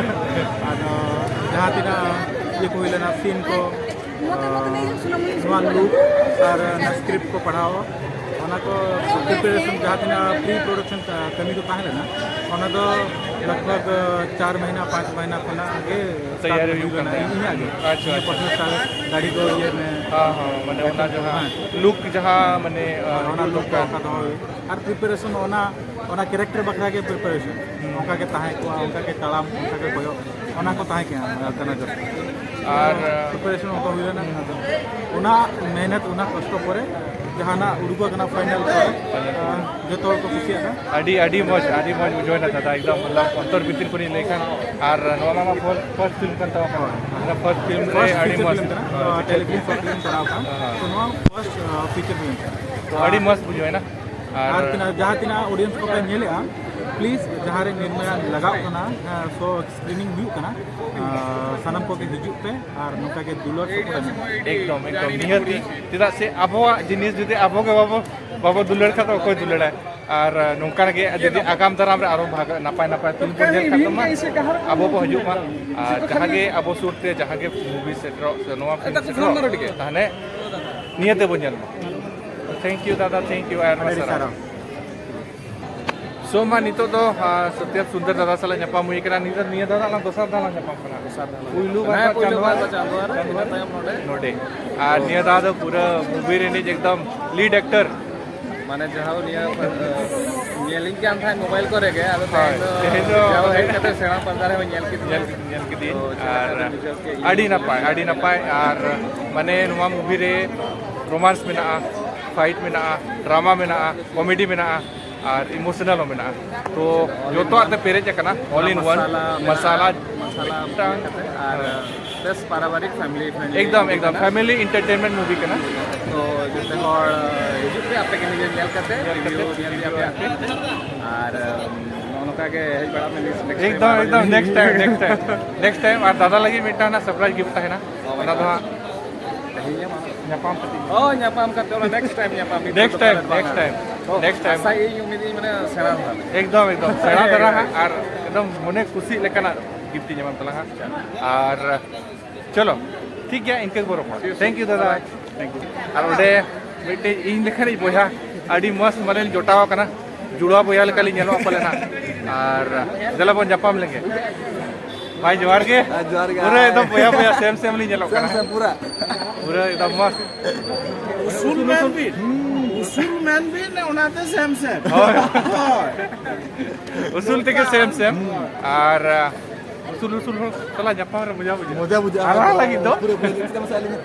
ᱟᱫᱚ ᱡᱟᱦᱟᱸ ᱛᱤᱱᱟᱹᱜ ᱤᱭᱟᱹ ᱠᱚ ᱦᱩᱭ ᱞᱮᱱᱟ, ᱥᱤᱱ ᱠᱚ, ᱱᱚᱣᱟ ᱞᱩᱠ ᱟᱨ ᱚᱱᱟ ᱥᱠᱨᱤᱯᱴ ᱠᱚ ᱯᱟᱲᱦᱟᱣ, ᱚᱱᱟ ᱠᱚ ᱯᱨᱤᱯᱟᱨᱮᱥᱚᱱ, ᱡᱟᱦᱟᱸ ᱛᱤᱱᱟᱹᱜ ᱯᱨᱤ ᱯᱨᱚᱰᱟᱠᱥᱚᱱ ᱠᱟᱹᱢᱤ ᱠᱚ ᱛᱟᱦᱮᱸ ᱞᱮᱱᱟ, ᱚᱱᱟ ᱫᱚ ᱞᱟᱜᱽ ᱵᱷᱟᱜᱽ ᱪᱟᱨ ᱢᱟᱹᱦᱱᱟᱹ ᱯᱟᱸᱪ ᱢᱟᱹᱦᱱᱟᱹ ᱠᱷᱚᱱᱟᱜ ᱜᱮ ᱛᱮᱭᱟᱨᱤ ᱦᱩᱭᱩᱜ ᱠᱟᱱ ᱛᱟᱦᱮᱸᱫ᱾ ᱤᱧᱟᱹᱜ ᱜᱮ᱾ ᱟᱪᱪᱷᱟ, ᱤᱧᱟᱹᱜ ᱟᱪᱪᱷᱟ᱾ ᱯᱟᱨᱥᱚᱱᱟᱞ ᱥᱴᱟᱭᱤᱞ, ᱫᱟᱲᱤ ᱠᱚ ᱤᱭᱟᱹ ᱢᱮ᱾ ᱦᱮᱸ, ᱦᱮᱸ, ᱢᱟᱱᱮ ᱚᱱᱟ ᱡᱟᱦᱟᱸ ᱦᱮᱸ᱾ ᱞᱩᱠ ᱡᱟᱦᱟᱸ ᱢᱟᱱᱮ, ᱟᱨ ᱚᱱᱟ ᱞᱩᱠ ᱫᱚᱨᱠᱟᱨ᱾ ᱚᱱᱠᱟ ᱫᱚᱦᱚ ᱦᱩᱭᱩᱜ᱾ ᱟᱨ ᱯᱨᱤᱯᱟᱨᱮᱥᱚᱱ ᱚᱱᱟ, ᱚᱱᱟ ᱠᱮᱨᱮᱠᱴᱟᱨ ᱵᱟᱠᱷᱨᱟ ᱜᱮ ᱯᱨᱤᱯᱟᱨᱮᱥᱚᱱ᱾ ᱦᱩᱸ᱾ ᱚᱱᱠᱟ ᱜᱮ ᱛᱟᱦᱮᱸ ᱠᱚᱜᱼᱟ, ᱚᱱᱠᱟ ᱜᱮ ᱛᱟᱲᱟᱢ, ᱚᱱᱠᱟ ᱜᱮ ᱠᱚᱭᱚᱜ, ᱚᱱᱟ ᱠᱚ ᱛᱟᱦᱮᱸ ᱠᱟᱱᱟ ᱟᱞᱠᱟᱱᱟ ᱡᱚᱛᱚ᱾ ᱟᱨ ᱯᱨᱤᱯᱟᱨᱮᱥᱚᱱ ᱚᱱᱠᱟ ᱦᱩᱭ ᱞᱮᱱᱟ᱾ ᱟᱫᱚ ᱚᱱᱟ ᱢᱮᱦᱱᱚᱛ, ᱚᱱᱟ ᱠᱚᱥᱴᱚ ᱯᱚᱨᱮ ᱡᱟᱦᱟᱱᱟᱜ ᱩᱰᱩᱠᱚᱜ ᱠᱟᱱᱟ ᱯᱷᱟᱭᱱᱟᱞ ᱠᱚ, ᱟᱨ ᱡᱚᱛᱚ ᱦᱚᱲ ᱠᱚ ᱠᱩᱥᱤᱭᱟᱜᱼᱟ᱾ ᱟᱹᱰᱤ, ᱟᱹᱰᱤ ᱢᱚᱡᱽ, ᱟᱹᱰᱤ ᱢᱚᱡᱽ ᱵᱩᱡᱷᱟᱹᱣ ᱮᱱᱟ ᱫᱟᱫᱟ, ᱮᱠᱫᱚᱢ ᱢᱚᱛᱞᱚᱵ ᱚᱱᱛᱚᱨ ᱵᱷᱤᱛᱤᱨ ᱠᱷᱚᱱᱤᱧ ᱞᱟᱹᱭ ᱠᱷᱟᱱ᱾ ᱟᱨ ᱱᱚᱣᱟ ᱢᱟ ᱯᱷᱟᱨᱥᱴ ᱯᱷᱤᱞᱢ ᱠᱟᱱ ᱛᱟᱢᱟ᱾ ᱦᱳᱭ᱾ ᱚᱱᱟ ᱯᱷᱟᱨᱥᱴ ᱯᱷᱤᱞᱢ ᱨᱮ ᱯᱷᱟᱨᱥᱴ ᱟᱹᱰᱤ ᱯᱷᱤᱪᱟᱨ ᱢᱚᱡᱽ᱾ ᱯᱷᱤᱞᱢ ᱠᱟᱱᱟ᱾ ᱦᱳᱭ᱾ ᱴᱮᱞᱤᱵᱷᱤᱡᱚᱱ ᱯᱷᱟᱨᱥᱴ ᱯᱷᱤᱞᱢ ᱪᱟᱞᱟᱣ ᱠᱟᱱᱟ᱾ ᱦᱳᱭ᱾ ᱛᱚ ᱱᱚᱣᱟ ᱯᱷᱟᱨᱥᱴ ᱯᱷᱤᱪᱟᱨ ᱯᱷᱤᱞᱢ ᱠᱟᱱᱟ᱾ ᱛᱚ ᱟᱹᱰᱤ ᱢᱚᱡᱽ ᱵᱩᱡᱷᱟᱹᱣ ᱮᱱᱟ᱾ ᱟᱨ ᱟᱨ ᱛᱤᱱᱟᱹᱜ, ᱡᱟᱦᱟᱸ ᱛᱤᱱᱟᱹᱜ ᱚᱰᱤᱭᱮᱱᱥ ᱠᱚᱯᱮ ᱧᱮᱞᱮᱜᱼᱟ, ᱯᱞᱤᱡᱽ ᱡᱟᱦᱟᱸ ᱨᱮ ᱧᱮᱞ ᱢᱮ ᱞᱟᱜᱟᱜ ᱠᱟᱱᱟ, ᱦᱮᱸ, ᱥᱳ ᱥᱠᱨᱤᱱᱤᱝ ᱦᱩᱭᱩᱜ ᱠᱟᱱᱟ, ᱟᱨ ᱥᱟᱱᱟᱢ ᱠᱚᱜᱮ ᱦᱤᱡᱩᱜ ᱯᱮ ᱟᱨ ᱱᱚᱝᱠᱟ ᱜᱮ ᱫᱩᱞᱟᱹᱲ ᱥᱚᱯᱚᱦᱚᱫ ᱮᱢᱚᱜ ᱯᱮ᱾ ᱮᱠᱫᱚᱢ, ᱮᱠᱫᱚᱢ, ᱱᱤᱦᱟᱹᱛᱤ᱾ ᱪᱮᱫᱟᱜ ᱥᱮ ᱟᱵᱚᱣᱟᱜ ᱡᱤᱱᱤᱥ ᱡᱩᱫᱤ ᱟᱵᱚ ᱜᱮ ᱵᱟᱵᱚ, ᱵᱟᱵᱚ ᱫᱩᱞᱟᱹᱲ ᱠᱷᱟᱱ ᱫᱚ ᱚᱠᱚᱭ ᱫᱩᱞᱟᱹᱲᱟᱭ? ᱟᱨ ᱱᱚᱝᱠᱟ ᱜᱮ ᱡᱩᱫᱤ ᱟᱜᱟᱢ ᱫᱟᱨᱟᱢ ᱨᱮ ᱟᱨᱚ ᱵᱷᱟᱜᱮ, ᱱᱟᱯᱟᱭ ᱱᱟᱯᱟᱭ ᱯᱷᱤᱞᱢ ᱠᱚ ᱧᱮᱞ ᱠᱷᱟᱱ ᱫᱚ ᱢᱟ ᱟᱵᱚ ᱵᱚ ᱦᱤᱡᱩᱜ ᱢᱟ᱾ ᱟᱨ ᱡᱟᱦᱟᱸ ᱜᱮ ᱟᱵᱚ ᱥᱩᱨ ᱛᱮ ᱡᱟᱦᱟᱸ ᱜᱮ ᱢᱩᱵᱷᱤ ᱥᱮᱴᱮᱨᱚᱜ ᱥᱮ ᱱᱚᱣᱟ ᱯᱷᱤᱞᱢ ᱥᱮᱴᱮᱨᱚᱜ, ᱛᱟᱦᱚᱞᱮ ᱱᱤᱭᱟᱹ ᱛᱮᱵᱚ ᱧᱮᱞ ᱢᱟ᱾ ᱛᱷᱮᱝᱠ ᱭᱩ ᱫᱟᱫᱟ, ᱛᱷᱮᱝᱠ ᱭᱩ, ᱟᱭᱢᱟ ᱟᱹᱰᱤ ᱥᱟᱨᱦᱟᱣ᱾ ᱥᱟᱨᱦᱟᱣ᱾ ᱥᱳ ᱢᱟ ᱱᱤᱛᱚᱜ ᱫᱚ, ᱟ, ᱥᱚᱛᱭᱟᱢ ᱥᱩᱱᱫᱚᱨ ᱫᱟᱫᱟ ᱥᱟᱞᱟᱜ ᱧᱟᱯᱟᱢ ᱦᱩᱭ ᱠᱟᱱᱟ᱾ ᱱᱤᱛᱚᱜ ᱱᱤᱭᱟᱹ ᱫᱷᱟᱣ ᱫᱚ ᱟᱞᱟᱝ ᱫᱚᱥᱟᱨ ᱫᱷᱟᱣ ᱞᱟᱝ ᱧᱟᱯᱟᱢ ᱠᱟᱱᱟ᱾ ᱫᱚᱥᱟᱨ ᱫᱷᱟᱣ ᱞᱟᱝ ᱯᱩᱭᱞᱩ ᱧᱟᱯᱟᱢ ᱵᱟᱨ ᱠᱟᱱᱟ᱾ ᱫᱚ ᱦᱮᱸ, ᱯᱩᱭᱞᱩ ᱪᱟᱸᱫᱣᱟᱨ, ᱵᱟᱨ ᱪᱟᱸᱫᱣᱟᱨ, ᱤᱱᱟᱹ ᱛᱟᱭᱚᱢ ᱱᱚᱰᱮ᱾ ᱱᱚᱰᱮ᱾ ᱟᱨ ᱱᱤᱭᱟᱹ ᱫᱷᱟᱣ ᱫᱚ ᱯᱩᱨᱟᱹ ᱢᱩᱵᱷᱤ ᱨᱤᱱᱤᱡ ᱮᱠᱫᱚᱢ ᱞᱤᱰ ᱮᱠᱴᱚᱨ᱾ ᱢᱟᱱᱮ ᱡᱟᱦᱟᱸ ᱩᱱᱤᱭᱟᱜ, ᱟ, ᱧᱮᱞᱤᱧ ᱠᱟᱱ ᱛᱟᱦᱮᱸᱫ ᱢᱳᱵᱟᱭᱤᱞ ᱠᱚᱨᱮ ᱜᱮ, ᱟᱫᱚ ᱦᱳᱭ, ᱛᱮᱦᱮᱧ ᱫᱚ ᱛᱮᱦᱮᱧ ᱫᱚ ᱡᱟᱣ ᱦᱮᱡ ᱠᱟᱛᱮ ᱥᱮᱬᱟ ᱯᱟᱨᱫᱟ ᱨᱮᱦᱚᱸ ᱧᱮᱞ ᱠᱮᱫᱤᱧᱟ᱾ ᱧᱮᱞ, ᱧᱮᱞ ᱠᱮᱫᱤᱧ᱾ ᱛᱚ, ᱪᱮᱫ ᱟᱨ ᱞᱮᱠᱟ ᱵᱮᱱ ᱵᱩᱡᱷᱟᱹᱣ ᱠᱮᱫ? ᱟᱹᱰᱤ ᱱᱟᱯᱟᱭ, ᱟᱹᱰᱤ ᱱᱟᱯᱟᱭ᱾ ᱟᱨ ᱢᱟᱱᱮ ᱱᱚᱣᱟ ᱢᱩᱵᱷᱤ ᱨᱮ ᱨᱳᱢᱟᱱᱥ ᱢᱮᱱᱟᱜᱼᱟ, ᱯᱷᱟᱭᱤᱴ ᱢᱮᱱᱟᱜᱼᱟ, ᱰᱨᱟᱢᱟ ᱢᱮᱱᱟᱜᱼᱟ, ᱠᱚᱢᱮᱰᱤ ᱢᱮᱱᱟᱜᱼᱟ, ᱟᱨ ᱤᱢᱳᱥᱚᱱᱟᱞ ᱦᱚᱸ ᱢᱮᱱᱟᱜᱼᱟ᱾ ᱛᱚ ᱡᱚᱛᱚᱣᱟᱜ ᱛᱮ ᱯᱮᱨᱮᱡ ᱟᱠᱟᱱᱟ, all in one, ᱢᱟᱥᱟᱞᱟ ᱢᱮᱱᱟᱜᱼᱟ, ᱢᱟᱥᱟᱞᱟ ᱢᱟᱥᱟᱞᱟ ᱢᱤᱫᱴᱟᱝ ᱠᱟᱛᱮ, ᱟᱨ ᱵᱮᱥ ᱯᱟᱨᱤᱵᱟᱨᱤᱠ ᱯᱷᱮᱢᱤᱞᱤ ᱯᱷᱨᱮᱱᱰᱞᱤ ᱮᱠᱫᱚᱢ ᱮᱠᱫᱚᱢ ᱯᱷᱮᱢᱤᱞᱤ ᱮᱱᱴᱟᱨᱴᱮᱱᱢᱮᱱᱴ ᱢᱩᱵᱷᱤ ᱠᱟᱱᱟ᱾ ᱛᱚ ᱡᱚᱛᱚ ᱦᱚᱲ ᱦᱤᱡᱩᱜ ᱯᱮ, ᱟᱯᱮ ᱜᱮ ᱱᱤᱡᱮ ᱧᱮᱞ ᱠᱟᱛᱮ ᱨᱤᱵᱷᱤᱭᱩ ᱧᱮᱞ ᱤᱫᱤᱭᱟᱯᱮ ᱟᱯᱮ᱾ ᱟᱨ ᱱᱚᱜᱼᱚ ᱱᱚᱝᱠᱟ ᱜᱮ ᱦᱮᱡ ᱵᱟᱲᱟᱜ ᱢᱮ ᱱᱮᱠᱥᱴ ᱮᱠᱫᱚᱢ ᱮᱠᱫᱚᱢ next time next time next time. ᱟᱨ ᱫᱟᱫᱟ ᱞᱟᱹᱜᱤᱫ ᱢᱤᱫᱴᱟᱝ ᱥᱟᱨᱯᱨᱟᱭᱤᱡᱽ ᱜᱤᱯᱷᱴ ᱛᱟᱦᱮᱱᱟ, ᱚᱱᱟ ᱫᱚ ᱦᱟᱸᱜ ᱛᱮᱦᱮᱧ ᱧᱟᱢᱟ᱾ ᱧᱟᱯᱟᱢ ᱠᱟᱛᱮ᱾ ᱚ, ᱧᱟᱯᱟᱢ ᱠᱟᱛᱮ ᱚᱱᱟ ᱱᱮᱠᱥᱴ ᱴᱟᱭᱤᱢ ᱧᱟᱯᱟᱢ ᱦᱩᱭᱩᱜ ᱱᱮᱠᱥᱴ ᱴᱟᱭᱤᱢ ᱛᱟᱵᱚᱱᱟ᱾ ᱱᱮᱠᱥᱴ ᱴᱟᱭᱤᱢ ᱛᱚ, ᱱᱮᱠᱥᱴ ᱴᱟᱭᱤᱢ᱾ ᱟᱥᱟᱭᱟᱹᱧ ᱩᱢᱤᱫ ᱤᱧ ᱢᱟᱱᱮ ᱥᱮᱬᱟ ᱫᱷᱟᱨᱟ᱾ ᱮᱠᱫᱚᱢ ᱮᱠᱫᱚᱢ ᱥᱮᱬᱟ ᱫᱷᱟᱨᱟ ᱦᱟᱸᱜ ᱟᱨ ᱮᱠᱫᱚᱢ ᱢᱚᱱᱮ ᱠᱩᱥᱤ ᱞᱮᱠᱟᱱᱟᱜ ᱜᱤᱯᱷᱴ ᱤᱧ ᱮᱢᱟᱢ ᱛᱟᱞᱟᱝᱟ᱾ ᱟᱨ ᱪᱚᱞᱚ, ᱴᱷᱤᱠ ᱜᱮᱭᱟ, ᱤᱱᱠᱟᱹ ᱜᱮᱵᱚ ᱨᱚᱯᱚᱲᱟ᱾ ᱛᱷᱮᱝᱠ ᱭᱩ ᱫᱟᱫᱟ᱾ ᱟᱨ ᱚᱸᱰᱮ ᱢᱤᱫᱴᱮᱡ ᱤᱧ ᱞᱮᱠᱟᱱᱤᱡ ᱵᱚᱭᱦᱟ, ᱟᱹᱰᱤ ᱢᱚᱸᱡᱽ ᱢᱟᱱᱮ ᱡᱚᱴᱟᱣ ᱟᱠᱟᱱᱟ, ᱡᱩᱲᱣᱟ ᱵᱚᱭᱦᱟ ᱞᱮᱠᱟᱞᱤᱧ ᱧᱮᱞᱚᱜ ᱯᱟᱞᱮ ᱱᱟᱜ᱾ ᱟᱨ ᱫᱮᱞᱟ ᱵᱚᱱ ᱧᱟᱯᱟᱢ ᱞᱮᱱᱜᱮ᱾ ᱵᱷᱟᱭ ᱡᱚᱦᱟᱨ ᱜᱮ᱾ ᱦᱮᱸ, ᱡᱚᱦᱟᱨ ᱜᱮ᱾ ᱯᱩᱨᱟᱹ ᱮᱠᱫᱚᱢ ᱵᱚᱭᱦᱟ ᱵᱚᱭᱦᱟ, ᱥᱮᱢ ᱥᱮᱢ ᱞᱤᱧ ᱧᱮᱞᱚᱜ ᱥᱮᱢ ᱠᱟᱱᱟ᱾ ᱥᱮᱢ ᱯᱩᱨᱟ᱾ ᱯᱩᱨᱟᱹ ᱮᱠᱫᱚᱢ ᱢᱚᱸᱡᱽ᱾ ᱩᱥᱩᱞ ᱢᱮᱱ ᱵᱤᱱ, ᱩᱥᱩᱞ ᱢᱮᱱ ᱵᱤᱱ, ᱚᱱᱟᱛᱮ ᱥᱮᱢ ᱥᱮᱢ᱾ ᱦᱳᱭ᱾ ᱦᱳᱭ᱾ ᱩᱥᱩᱞ ᱛᱮᱜᱮ ᱥᱮᱢ ᱥᱮᱢ᱾ ᱟᱨ ᱩᱥᱩᱞ ᱩᱥᱩᱞ ᱦᱚᱲ ᱥᱟᱞᱟᱜ ᱧᱟᱯᱟᱢ ᱨᱮ ᱢᱚᱡᱟ ᱵᱩᱡᱷᱟᱹᱜᱼᱟ᱾ ᱢᱚᱡᱟ ᱵᱩᱡᱷᱟᱹᱜᱼᱟ᱾ ᱟᱞᱟᱝ ᱞᱟᱹᱜᱤᱫ ᱫᱚ᱾ ᱯᱩᱨᱟᱹ, ᱯᱩᱨᱟᱹ, ᱪᱮᱫᱟᱜ ᱢᱟᱥᱮ ᱟᱹᱞᱤᱧ,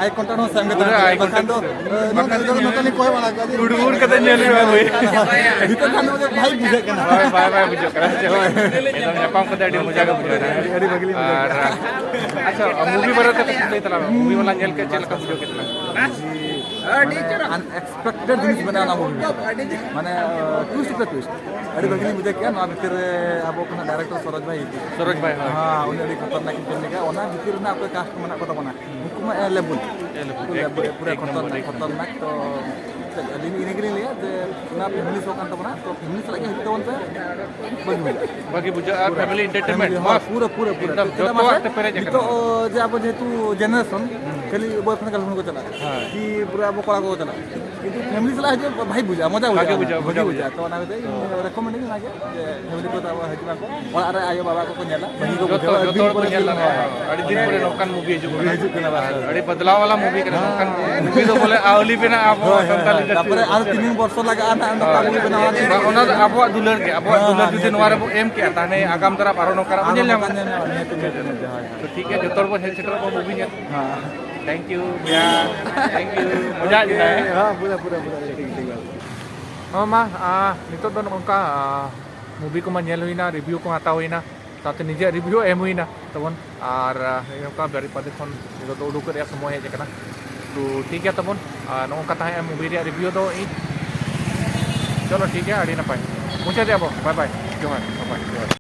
ᱟᱭ ᱠᱚᱱᱴᱟᱠᱴ ᱦᱚᱸ ᱥᱮᱢ ᱜᱮ ᱯᱩᱨᱟᱹ ᱛᱟᱦᱮᱱ ᱟᱭ ᱠᱟᱱᱟ᱾ ᱵᱟᱠᱷᱟᱱ ᱠᱚᱱᱴᱟᱠᱴ ᱫᱚ, ᱥᱮᱢ᱾ ᱱᱚᱝᱠᱟ ᱱᱚᱝᱠᱟ ᱞᱤᱧ ᱠᱚᱭᱚᱜ ᱵᱟᱲᱟ ᱠᱚᱣᱟ ᱡᱮ ᱩᱲ ᱩᱲ ᱠᱟᱛᱮ ᱧᱮᱞ ᱦᱩᱭᱩᱜᱼᱟ ᱵᱷᱟᱹᱭ᱾ ᱱᱤᱛᱚᱜ ᱠᱷᱟᱱ ᱫᱚ ᱵᱷᱟᱭ ᱵᱩᱡᱷᱟᱹᱜ ᱠᱟᱱᱟ᱾ ᱦᱳᱭ, ᱵᱟᱭ ᱵᱟᱭ ᱵᱩᱡᱷᱟᱹᱜ ᱠᱟᱱᱟ᱾ ᱦᱳᱭ᱾ ᱮᱠᱫᱚᱢ ᱧᱟᱯᱟᱢ ᱠᱟᱛᱮ ᱟᱹᱰᱤ ᱢᱚᱡᱟ ᱜᱮ ᱵᱩᱡᱷᱟᱹᱣ ᱮᱱᱟ᱾ ᱟᱹᱰᱤ, ᱟᱹᱰᱤ ᱵᱷᱟᱹᱜᱤ ᱞᱤᱧ ᱵᱩᱡᱷᱟᱹᱣ ᱟᱨ, ᱠᱮᱫᱟ᱾ ᱟᱪᱪᱷᱟ, ᱢᱩᱵᱷᱤ ᱵᱟᱨᱮ ᱛᱮ ᱠᱟᱹᱴᱤᱡ ᱞᱟᱹᱭ ᱛᱟᱞᱟᱝ ᱢᱮ᱾ ᱢᱩᱵᱷᱤ ᱵᱟᱞᱟ ᱧᱮᱞ ᱠᱮᱫ ᱪᱮᱫ ᱞᱮᱠᱟ ᱵᱩᱡᱷᱟᱹᱣ ᱠᱮᱫ ᱛᱟᱞᱟᱝ? ᱢᱟᱱᱮ ᱟᱱᱮᱠᱥᱯᱮᱠᱴᱮᱰ ᱡᱤᱱᱤᱥ ᱢᱮᱱᱟᱜᱼᱟ ᱚᱱᱟ ᱢᱩᱵᱷᱤ ᱵᱷᱤᱛᱤᱨ ᱨᱮ᱾ ᱢᱟᱱᱮ, ᱟᱸ, ᱴᱩᱭᱤᱥᱴ ᱩᱯᱚᱨᱮ ᱴᱩᱭᱤᱥᱴ᱾ ᱟᱹᱰᱤ ᱵᱷᱟᱹᱜᱤ ᱞᱤᱧ ᱵᱩᱡᱷᱟᱹᱣ ᱠᱮᱫᱟ᱾ ᱱᱚᱣᱟ ᱵᱷᱤᱛᱤᱨ ᱨᱮ ᱟᱵᱚ ᱠᱷᱚᱱᱟᱜ ᱰᱟᱭᱨᱮᱠᱴᱚᱨ ᱥᱚᱨᱳᱡᱽ ᱵᱷᱟᱭ ᱦᱤᱡᱩᱜ᱾ ᱥᱚᱨᱳᱡᱽ ᱵᱷᱟᱭ, ᱦᱳᱭ᱾ ᱦᱮᱸ, ᱩᱱᱤ ᱟᱹᱰᱤ ᱠᱷᱟᱛᱟᱨᱱᱟᱠ ᱠᱤᱱ ᱠᱟᱹᱢᱤ ᱠᱟᱜᱼᱟ᱾ ᱚᱱᱟ ᱵᱷᱤᱛᱤᱨ ᱨᱮᱱᱟᱜ ᱚᱠᱚᱭ ᱠᱟᱥᱴ ᱢᱮᱱᱟᱜ ᱠᱚ ᱛᱟᱵᱚᱱᱟ, ᱩᱱᱠᱩ ᱢᱟ ᱮ ᱞᱮᱵᱩᱞ᱾ ᱮ ᱞᱮᱵᱩᱞ, ᱩᱱᱠᱩ ᱮᱠ-, ᱞᱮᱵᱩᱞ, ᱯᱩᱨᱟᱹ ᱮᱠ ᱱᱚᱢᱵᱚᱨ, ᱠᱷᱟᱛᱟᱨᱱᱟᱠ, ᱮᱠ ᱱᱚᱢᱵᱚᱨ᱾ ᱠᱷᱟᱛᱟᱨᱱᱟᱠ᱾ ᱛᱚ ᱟᱹᱞᱤᱧ ᱤᱱᱟᱹ ᱜᱮᱞᱤᱧ ᱞᱟᱹᱭᱟ ᱡᱮ ᱚᱱᱟ ᱯᱷᱮᱢᱤᱞᱤ ᱥᱳ ᱠᱟᱱ ᱛᱟᱵᱚᱱᱟ, ᱛᱚ ᱯᱷᱮᱢᱤᱞᱤ ᱥᱟᱞᱟᱜ ᱜᱮ ᱦᱤᱡᱩᱜ ᱛᱟᱵᱚᱱ ᱯᱮ, ᱵᱷᱟᱹᱜᱤ ᱵᱩᱡᱷᱟᱹᱜᱼᱟ᱾ ᱵᱷᱟᱹᱜᱤ ᱵᱩᱡᱷᱟᱹᱜᱼᱟ, ᱯᱩᱨᱟᱹ ᱯᱷᱮᱢᱤᱞᱤ ᱮᱱᱴᱟᱨᱴᱮᱱᱢᱮᱱᱴ, ᱯᱷᱮᱢᱤᱞᱤ, ᱦᱳᱭ, ᱢᱚᱡᱽ᱾ ᱯᱩᱨᱟᱹ, ᱯᱩᱨᱟᱹ, ᱯᱩᱨᱟᱹ᱾ ᱮᱠᱫᱚᱢ ᱪᱮᱫᱟᱜ ᱡᱚᱛᱚᱣᱟᱜ ᱢᱟᱥᱮ ᱛᱮ ᱯᱮᱨᱮᱡ ᱟᱠᱟᱱᱟ᱾ ᱱᱤᱛᱚᱜ, ᱚ, ᱡᱮ ᱟᱵᱚ ᱡᱮᱦᱮᱛᱩ ᱡᱮᱱᱟᱨᱮᱥᱚᱱ, ᱦᱩᱸ᱾ ᱠᱷᱟᱹᱞᱤ ᱵᱚᱭ ᱯᱷᱨᱮᱱᱰ ᱜᱟᱨᱞᱯᱷᱨᱮᱱᱰ ᱠᱚ ᱪᱟᱞᱟᱜᱼᱟ᱾ ᱦᱮᱸ᱾ ᱠᱤ ᱯᱩᱨᱟᱹ ᱟᱵᱚ ᱠᱚᱲᱟ ᱠᱚ ᱪᱟᱞᱟᱜᱼᱟ᱾ ᱠᱤᱱᱛᱩ ᱯᱷᱮᱢᱤᱞᱤ ᱥᱟᱞᱟᱜ ᱦᱤᱡᱩᱜ ᱵᱷᱟᱹᱜᱤ ᱵᱩᱡᱷᱟᱹᱜᱼᱟ, ᱢᱚᱡᱟ ᱵᱷᱟᱜᱮ ᱵᱩᱡᱷᱟᱹᱜᱼᱟ, ᱵᱩᱡᱷᱟᱹᱜᱼᱟ, ᱢᱚᱡᱟ ᱢᱚᱡᱟ ᱵᱩᱡᱷᱟᱹᱜᱼᱟ᱾ ᱵᱩᱡᱷᱟᱹᱜᱼᱟ᱾ ᱛᱚ ᱚᱱᱟ ᱠᱷᱟᱹᱛᱤᱨ ᱤᱧ ᱨᱮᱠᱚᱢᱮᱱᱰ ᱤᱧ ᱚᱱᱟᱜᱮ, ᱡᱮ ᱯᱷᱮᱢᱤᱞᱤ ᱠᱚ ᱛᱟᱵᱚ ᱦᱤᱡᱩᱜ ᱢᱟᱠᱚ᱾ ᱚᱲᱟᱜ ᱨᱮ ᱟᱭᱳ ᱵᱟᱵᱟ ᱠᱚᱠᱚ ᱧᱮᱞᱟ, ᱵᱷᱟᱹᱜᱤ ᱠᱚ ᱡᱚᱛᱚ, ᱵᱩᱡᱷᱟᱹᱣᱟ, ᱡᱚᱛᱚ ᱟᱹᱰᱤ ᱦᱚᱲ ᱠᱚ ᱫᱤᱱ ᱯᱚᱨᱮ ᱧᱮᱞ ᱯᱷᱤᱞᱢ ᱞᱟᱜᱼᱟ᱾ ᱦᱚᱸ᱾ ᱟᱹᱰᱤ ᱫᱤᱱ ᱯᱚᱨᱮ ᱱᱚᱝᱠᱟᱱ ᱢᱩᱵᱷᱤ ᱦᱤᱡᱩᱜ ᱠᱟᱱᱟ᱾ ᱢᱩᱵᱷᱤ ᱦᱤᱡᱩᱜ ᱠᱟᱱᱟ, ᱵᱟᱥ, ᱟᱨ ᱵᱟᱥ᱾ ᱟᱹᱰᱤ ᱵᱚᱫᱞᱟᱣ ᱵᱟᱞᱟ ᱢᱩᱵᱷᱤ ᱠᱟᱱᱟ᱾ ᱦᱮᱸ᱾ ᱱᱚᱝᱠᱟᱱ ᱢᱩᱵᱷᱤ ᱫᱚ ᱵᱚᱞᱮ ᱟᱹᱣᱞᱤ ᱵᱮᱱᱟᱜᱼᱟ ᱟᱵᱚ ᱦᱳᱭ, ᱦᱳᱭ, ᱥᱟᱱᱛᱟᱲ ᱦᱳᱭ᱾ ᱤᱱᱰᱟᱥᱴᱨᱤ ᱛᱟᱨᱯᱚᱨᱮ ᱨᱮ᱾ ᱟᱨ ᱛᱤᱱ ᱵᱚᱪᱷᱚᱨ ᱞᱟᱜᱟᱜᱼᱟ ᱱᱟᱦᱟᱜ ᱱᱚᱝᱠᱟ ᱦᱳᱭ᱾ ᱢᱩᱵᱷᱤ ᱵᱮᱱᱟᱣ ᱨᱮ? ᱵᱟᱝ, ᱚᱱᱟ ᱫᱚ ᱟᱵᱚᱣᱟᱜ ᱫᱩᱞᱟᱹᱲ ᱜᱮ, ᱟᱵᱚᱣᱟᱜ ᱦᱮᱸ, ᱫᱩᱞᱟᱹᱲ ᱦᱮᱸ, ᱡᱩᱫᱤ ᱱᱚᱣᱟ ᱦᱮᱸ᱾ ᱨᱮᱵᱚ ᱮᱢ ᱠᱮᱜᱼᱟ, ᱛᱟᱦᱞᱮ ᱟᱜᱟᱢ ᱫᱟᱨᱟᱢ ᱟᱨᱦᱚᱸ ᱱᱚᱝᱠᱟᱱᱟᱜ ᱵᱚ ᱟᱨᱦᱚᱸ ᱧᱮᱞ ᱧᱟᱢᱟ᱾ ᱱᱚᱝᱠᱟ ᱧᱮᱞ ᱧᱟᱢᱟ, ᱱᱤᱦᱟᱹᱛ, ᱱᱤᱦᱟᱹᱛ, ᱱᱤᱦᱟᱹᱛ, ᱦᱳᱭ, ᱦᱳᱭ᱾ ᱛᱚ ᱴᱷᱤᱠ ᱜᱮᱭᱟ, ᱡᱚᱛᱚ ᱦᱚᱲ ᱵᱚᱱ ᱦᱮᱡ ᱥᱮᱴᱮᱨᱚᱜ ᱢᱟ ᱢᱩᱵᱷᱤ ᱧᱮᱞ᱾ ᱦᱮᱸ᱾ Thank you ᱵᱚᱭᱦᱟ, thank you, ᱢᱚᱡᱟ ᱠᱮᱫᱟᱭ᱾ ᱦᱮᱸ, ᱯᱩᱨᱟᱹ, ᱯᱩᱨᱟᱹ, ᱯᱩᱨᱟᱹ, ᱴᱷᱤᱠ, ᱴᱷᱤᱠ, ᱴᱷᱤᱠ᱾ ᱦᱚᱸ ᱢᱟ, ᱟ, ᱱᱤᱛᱚᱜ ᱫᱚ ᱱᱚᱜᱼᱚ ᱱᱚᱝᱠᱟ, ᱟ, ᱢᱩᱵᱷᱤ ᱠᱚᱢᱟ ᱧᱮᱞ ᱦᱩᱭᱱᱟ, ᱨᱤᱵᱷᱤᱭᱩ ᱠᱚ ᱦᱟᱛᱟᱣ ᱦᱩᱭᱱᱟ᱾ ᱥᱟᱶᱛᱮ ᱱᱤᱡᱮᱨᱟᱜ ᱨᱤᱵᱷᱤᱭᱩ ᱮᱢ ᱦᱩᱭᱱᱟ ᱛᱟᱵᱚᱱ᱾ ᱟᱨ ᱱᱚᱝᱠᱟ ᱵᱮᱨᱤᱯᱟᱫᱮ ᱠᱷᱚᱱ ᱱᱤᱛᱚᱜ ᱫᱚ ᱩᱰᱩᱠ ᱨᱮᱭᱟᱜ ᱥᱚᱢᱚᱭ ᱦᱮᱡ ᱟᱠᱟᱱᱟ᱾ ᱛᱚ ᱴᱷᱤᱠ ᱜᱮᱭᱟ ᱛᱟᱵᱚᱱ᱾ ᱟᱨ ᱱᱚᱜᱼᱚ ᱱᱚᱝᱠᱟ ᱛᱟᱦᱮᱸ ᱢᱩᱵᱷᱤ ᱨᱮᱭᱟᱜ ᱨᱤᱵᱷᱤᱭᱩ ᱫᱚ ᱤᱧ᱾ ᱪᱚᱞᱚ ᱴᱷᱤᱠ ᱜᱮᱭᱟ, ᱟᱹᱰᱤ ᱱᱟᱯᱟᱭ᱾ ᱢᱩᱪᱟᱹᱫᱮᱜᱼᱟ ᱵᱚ᱾ ᱵᱟᱭ ᱵᱟᱭ᱾ ᱡᱚᱦᱟᱨ᱾ ᱵᱟᱭ ᱵᱟᱭ᱾ ᱡᱚᱦᱟᱨ᱾